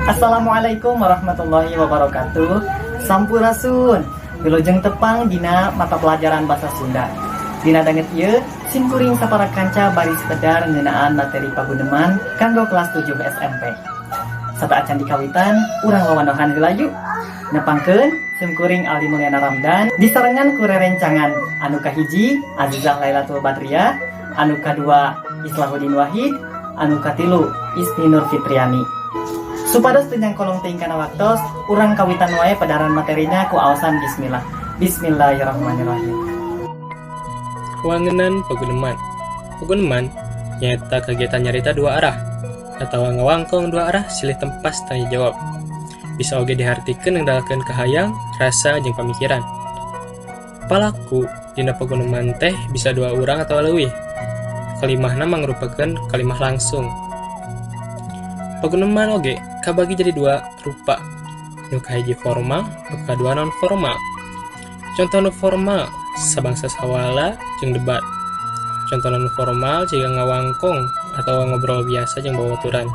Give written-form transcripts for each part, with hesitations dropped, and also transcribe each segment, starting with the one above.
Assalamualaikum warahmatullahi wabarakatuh. Sampurasun. Wilujeng tepang dina mata pelajaran bahasa Sunda. Dina danget ieu, sim kuring sapara kanca baris medar ngeunaan materi paguneman kanggo kelas 7 SMP. Sateuacan dikawitan, urang wawandohan heula yuk. Nepangkeun sim kuring Aldi Mulyana Ramdan disarengan ku rerencangan anu kahiji Azizah Lailatul Badriah, anu kadua Islahuddin Wahid, anu katilu Isni Nur Fitriani. Supados teu nyangkolong teuing kana waktos, urang kawitan wae pedaran materina ku aosan bismillah. Bismillahirrahmanirrahim. Wangenan paguneman. Paguneman nyaeta kegiatan nyarita dua arah atau ngawangkong dua arah silih tempas tanya jawab. Bisa oge dihartikeun nangdalkeun kahayang, rasa jeung pamikiran. Palaku dina paguneman teh bisa dua urang atau leuwih. Kalimahna mangrupakeun kalimah langsung. Paguneman oge kabagi jadi dua rupa. Nu kahiji formal, nu kadua non formal. Contoh nu formal sabangsa sawala jeung debat. Contoh non formal jiga ngawangkong atau ngobrol biasa jeung babaturan.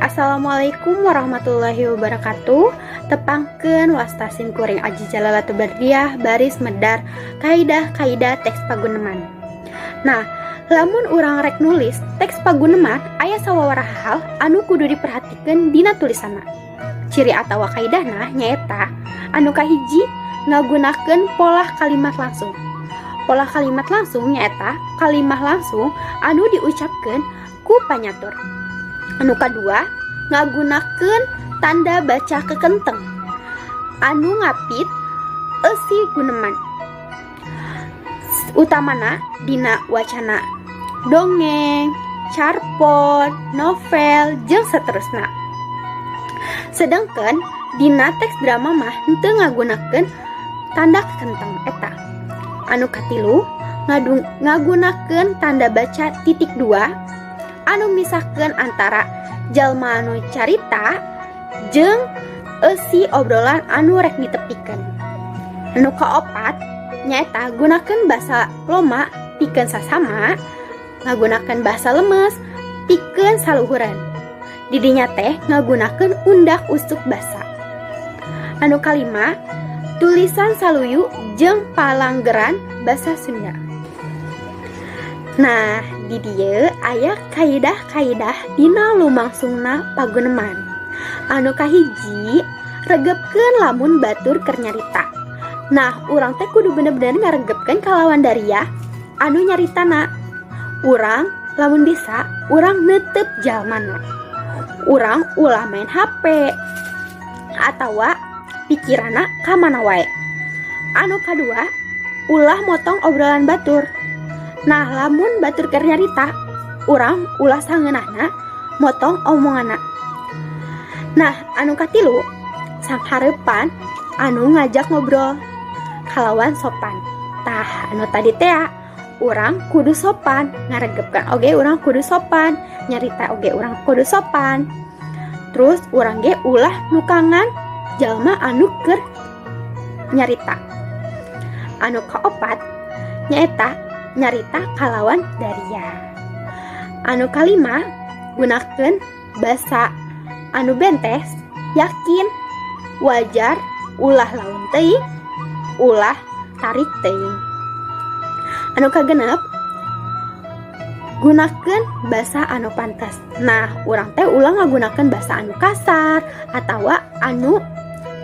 Assalamualaikum warahmatullahi wabarakatuh. Tepangkeun, wasta sim kuring Aji Jalalatul Bardiah baris medar kaidah-kaidah teks paguneman. Nah, lamun urang rek nulis teks paguneman, aya sawabaraha hal anu kudu diperhatikan dina tulisanna. Ciri atawa kaidahna nyaeta anu kahiji, ngagunakeun pola kalimat langsung. Pola kalimat langsung nyaeta kalimat langsung anu diucapkeun ku panyatur. Anu kadua, ngagunakeun tanda baca kekenteng anu ngapit eusi guneman, utamana dina wacana dongeng, carpon, novel, jeung seterusna. Sedangkan dina teks drama mah henteu ngagunakeun tanda kekenteng eta. Anu katilu, ngagunakeun tanda baca titik dua anu misahkeun antara jalma anu carita jeung eusi obrolan anu rek ditepikeun. Anu kaopat nyaeta gunakeun basa loma pikeun sasama, ngagunakeun bahasa lemes pikeun saluhureun. Didinya teh ngagunakeun undak usuk basa. Anu kalima, tulisan saluyu jeung palanggeran basa Sunda. Nah, di dieu aya kaidah-kaidah dina lumangsungna paguneman. Anu kahiji, regepkeun lamun batur keur nyarita. Nah, urang teh kudu bener-bener ngaregepkeun kalawan daria anu nyaritana. Urang lamun bisa urang netep jalmana. Urang ulah main HP atawa pikiranna ka mana wae. Anu kadua, ulah motong obrolan batur. Nah, lamun batur keur nyarita, urang ulah sangeunahna motong omonganna. Nah, anu katilu, sanghareupan anu ngajak ngobrol kalawan sopan. Tah, anu tadi tea, urang kudu sopan, ngaregepkeun oge urang kudu sopan, nyarita oge urang kudu sopan. Terus urang ge ulah nukangan jalma anu keur nyarita. Anu kaopat nyaeta nyarita kalawan daria. Anu kalima, gunakeun basa anu bentes, yakin, wajar, ulah laun teuing, ulah tarik teuing. Anu kagenep, gunakeun basa anu pantes. Nah, urang teh ulah ngagunakeun basa anu kasar atawa anu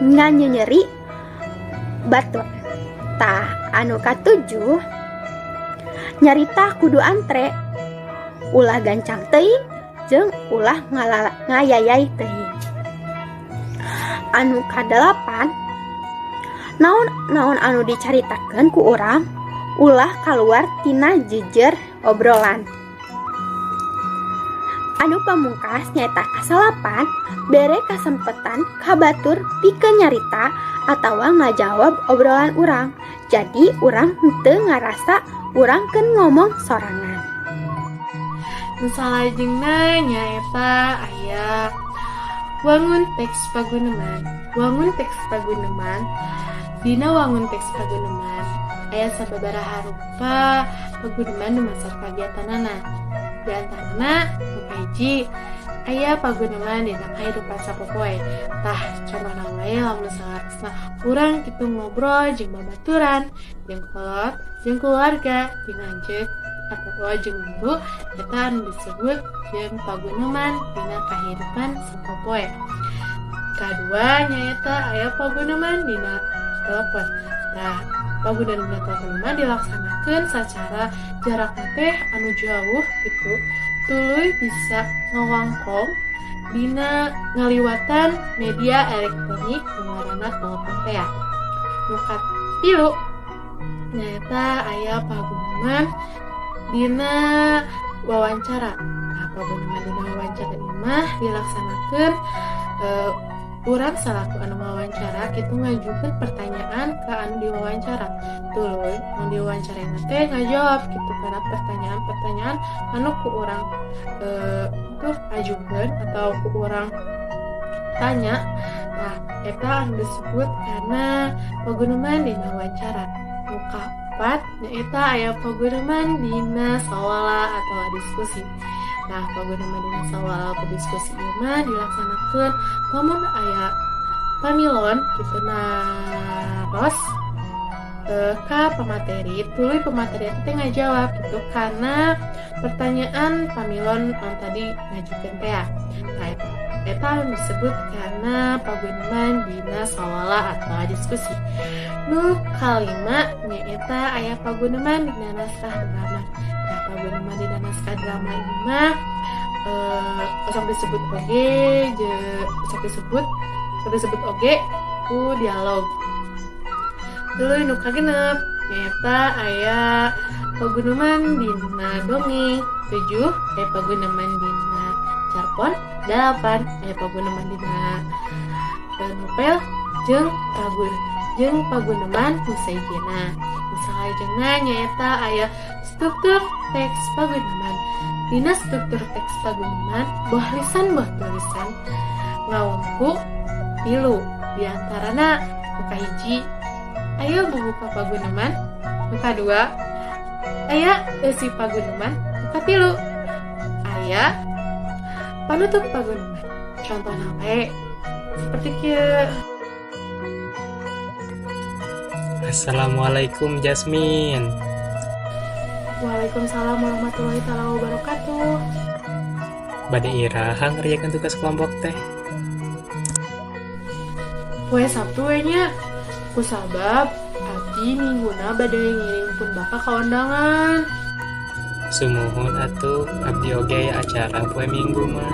nganyenyeri batur. Tah, anu katujuh, nyarita kudu antre, ulah gancang teuing jeung ulah ngayayay teuing. Anu kadalapan, naon naon anu dicaritakeun ku urang ulah kaluar tina jejer obrolan. Anu pamungkas nyaeta kasalapan, bere kasempetan ka batur pikeun nyarita atawa ngajawab obrolan urang, jadi urang henteu ngarasa urang keur ngomong sorangan. Nu salajengna nyaeta aya wangun teks paguneman. Wangun teks paguneman. Dina wangun teks paguneman aya sababaraha rupa paguneman dumasar kagiatanana. Di antarana nu kahiji, Aya paguneman dina kahirupan sapopoe. Tah, contohna wae lamun saleresna urang kitu ngobrol jeung babaturan, jeung kolot, jeung keluarga, jeung lanceuk atawa jeung guru, eta anu disebut jeung paguneman dina kahirupan sapopoe. Kadua nyaeta aya paguneman dina telepon. Tah, paguneman dina telepon mah dilaksanakeun sacara jarak teh anu jauh gitu, tuluy bisa ngawangkong dina ngaliwatan media elektronik nu ngaranna telepon teh. Nu katilu nyaeta aya paguneman dina wawancara. Nah, paguneman dina wawancara ieu mah dilaksanakeun urang salaku anu wawancara kitu ngajukeun pertanyaan ke anu diwawancara, tuluy anu diwawancara teh ngajawab gitu karena pertanyaan-pertanyaan anu ku urang tuh ajukeun atau ku urang tanya. Nah, eta anu disebut kana paguneman dina wawancara. Nu kaopat nyaeta aya paguneman dina sawala atau diskusi. Nah, paguneman dina sawala atau diskusi ieu mah dilaksanakeun lamun aya pamilon kitu naros ka pemateri, tuluy pemateri teh ngajawab gitu karena pertanyaan pamilon anu tadi ngajukeun teh. Nah, eta anu disebut kana paguneman dina sawala atau diskusi. Nu kalima nyaeta aya paguneman dina naskah drama. Nah, paguneman dina naskah drama ini mah sok disebut oge je, sok disebut oge ku dialog. Tuluy nu kagenep nyaeta aya paguneman dina dongeng. 7 aya paguneman dina carpon. 8 aya paguneman dina novel jeung paguneman nu sejenna. Nu salajengna nyaeta aya struktur teks paguneman. Dina struktur teks paguneman, boh lisan boh tulisan ngawengku tilu, diantarana nu kahiji aya bubuka paguneman, nu kadua aya eusi paguneman, nu katilu aya panutup paguneman. Contohna we seperti kieu. Assalamualaikum, Jasmine. Waalaikumsalam warahmatullahi taala wabarakatuh. Bade iraha ngerjakan tugas kelompok teh? Poe Sabtu we nya, kusabab abdi Mingguna bade ngiring pun bapa ka undangan. Sumuhun atuh, abdi oge aya acara poe Minggu mah.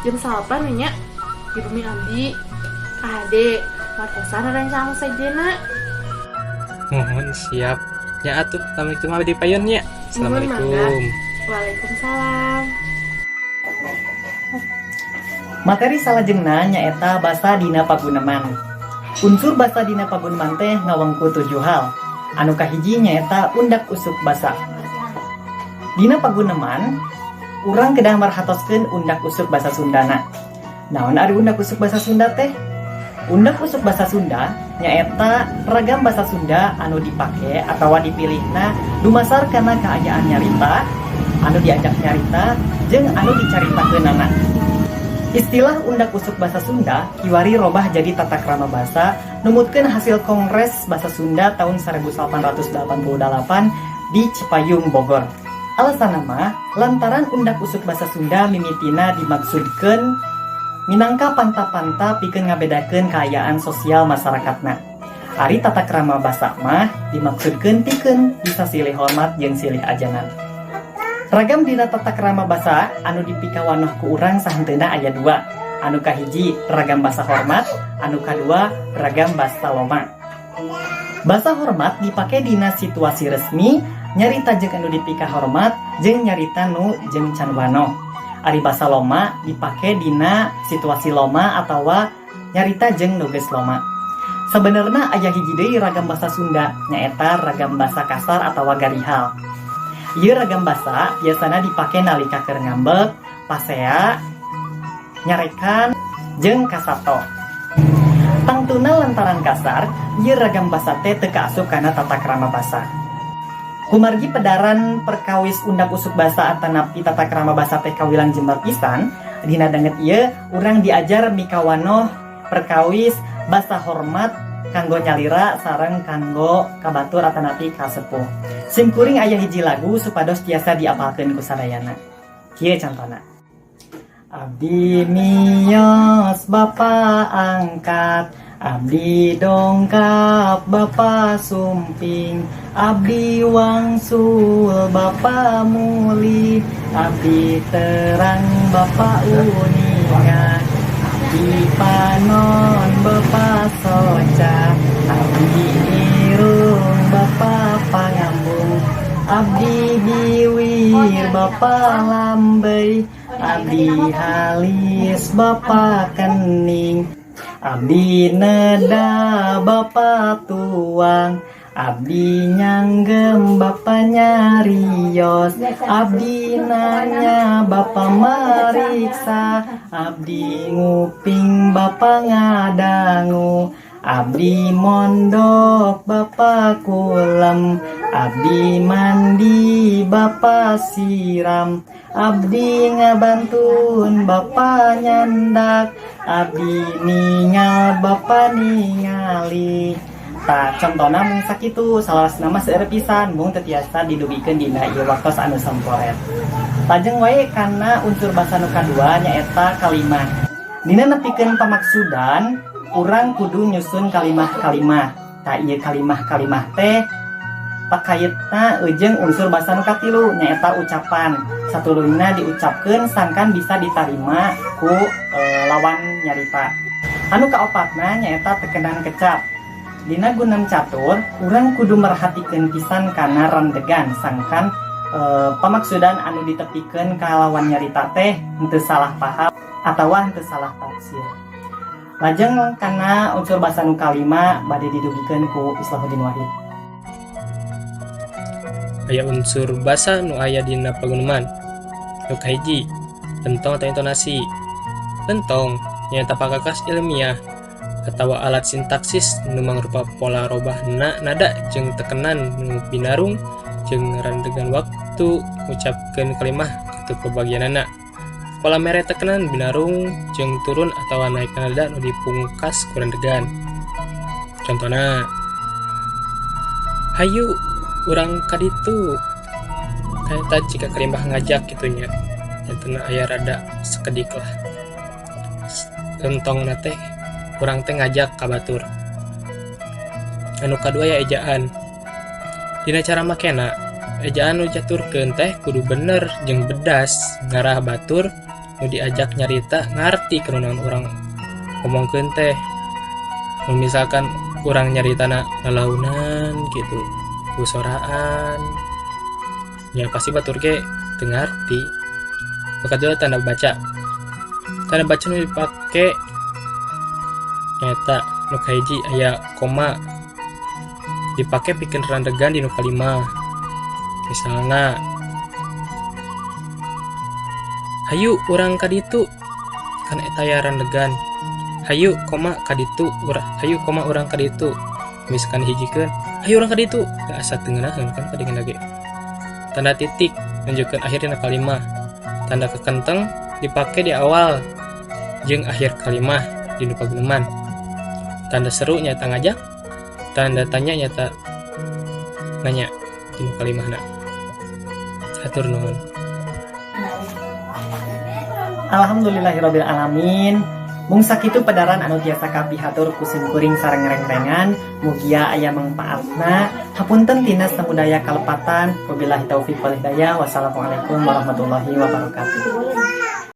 Jam 9 we nya di bumi abdi. Kade wartosan rencang sejenna. Muhun, siap. Ya atuh, lamun kitu mah abdi payun nya. Muhun, mangga. Assalamualaikum. Waalaikumsalam. Materi salajengna nyaeta basa dina paguneman. Unsur basa dina paguneman teh ngawengku 7 hal. Anu kahiji nyaeta undak usuk basa. Dina paguneman, urang kedah marhatoskeun undak usuk basa Sundana. Naon ari undak usuk basa Sunda teh? Undak usuk basa Sunda nyaeta ragam basa Sunda anu dipake atawa dipilihna dumasar kana kaayaan nyarita, anu diajak nyarita, jeung anu dicaritakeunana. Istilah undak usuk basa Sunda kiwari robah jadi tata krama basa numutkeun hasil Kongres Basa Sunda tahun 1888 di Cipayung, Bogor. Alasanna mah lantaran undak usuk basa Sunda mimitina dimaksudkeun minangka panta-panta pikeun ngabedakeun kaayaan sosial masyarakatna. Ari tata krama basa mah dimaksudkeun pikeun bisa silih hormat jeung silih ajengan. Ragam dina tata krama basa anu dipikawanoh ku urang sahenteuna aya dua. Anu kahiji ragam basa hormat, anu kadua ragam basa loma. Basa hormat dipake dina situasi resmi, nyarita jeung anu dipika hormat, jeung nyarita nu jeung can wanoh. Ari basa loma dipake dina situasi loma atawa nyarita jeung nu geus loma. Sebenarnya aya hiji deui ragam basa Sunda, nyaeta ragam basa kasar atawa garihal. Ieu ragam basa biasana dipake nalika keur ngambek, pasea, nyarekan, jeung kasato. Tangtuna lantaran kasar, ieu ragam basa teh teu kaasup kana tata krama basa. Kumargi pedaran perkawis undak usuk basa atanapi tata krama basa teh kawilang jembar pisan, dina danget ieu urang diajar mikawanoh perkawis basa hormat kanggo nyalira sareng kanggo kabatur atanapi kasepuh. Sim kuring aya hiji lagu supados tiasa diapalkeun ku sadayana. Kieu cantona. Abdi miyos bapa angkat, abdi dongkap bapa sumping, abdi wangsul bapa mulih, abdi terang bapa uninga, abdi panon bapa soca, abdi irung bapa pangambung, abdi biwir bapa lambey, abdi halis bapa kening, abdi neda bapa tuang, abdi nyanggem bapa nyarios, abdi nanya bapa mariksa, abdi nguping bapa ngadangu, abdi mondok bapa kulem, abdi mandi bapa siram, abdi ngabantun bapa nyandak, abdi ningal bapa ningali. Tah, contona mung sakitu, salah mah seueur pisan mung teu tiasa didugikeun dina ieu waktos anu samporet. Lajeng wae kana unsur basa nu kadua, nyaeta kalimah. Dina nepikeun pamaksudan, urang kudu nyusun kalimah-kalimah. Tah, ieu kalimah-kalimah teh pakaitna jeung unsur basa nu katilu, nyaeta ucapan. Satuluyna diucapkeun sangkan bisa ditarima ku lawan nyarita. Anu kaopatna nyaeta tekenan kecap. Dina gunem catur, urang kudu merhatikeun pisan kana rendegan sangkan pamaksudan anu ditepikeun ka lawan nyarita teh henteu salah paham atawa henteu salah tafsir. Lajeng kana unsur basa nu kalima bade didugikeun ku Islahuddin Wahid. Aya unsur basa nu aya dina paguneman. Nu kahiji, lentong atau intonasi. Lentong nyaeta pakakas ilmiah atawa alat sintaksis nu mangrupa pola robahna nada jeung tekenan nu binarung jeung rendegan waktu ngucapkeun kalimah kitu pabagianana. Pola mere tekenan binarung jeung turun atawa naik nada nu dipungkas ku rendegan. Contona, "Hayu urang ka ditu." Eta jika kalimah ngajak kitu nya, nyatana aya rada sakedik lah lentongna teh, urang teh ngajak ka batur. Anu kadua ya ejaan. Dina cara makena, ejaan nu dicaturkeun teh kudu bener jeung bedas, ngarah batur nu diajak nyarita ngarti kunaon urang ngomongkeun teh. Mun misalkan urang nyaritana lalaunan gitu, kusoraan ya, pasti batur ge teu ngarti. Nu kadua, tanda baca. Tanda baca nu dipake nyaeta nu kahiji aya koma, dipake pikeun randegan dina kalimah. Misalna, "Hayu urang ka ditu," kan eta aya randegan, "Hayu koma ka ditu urang, hayu koma urang ka ditu." Misalkan dihijikeun, "Hayu urang ka ditu," da asa teu ngeunaheun kan kadengena ge. Tanda titik nunjukkeun akhir dina kalimah. Tanda kekenteng dipake di awal jeung akhir kalimah dina paguneman. Tanda seru nyaeta ngajak, tanda tanya nyaeta nanya dina kalimahna. Hatur nuhun. Alhamdulillahirabbil alamin. Mung sakitu pedaran anu tiasa kapihatur ku sim kuring sareng rengrengan, mugia aya mangpaatna. Hapunten tina samudaya kalepatan. Wabillahi taufik wal hidayah. Wassalamualaikum warahmatullahi wabarakatuh.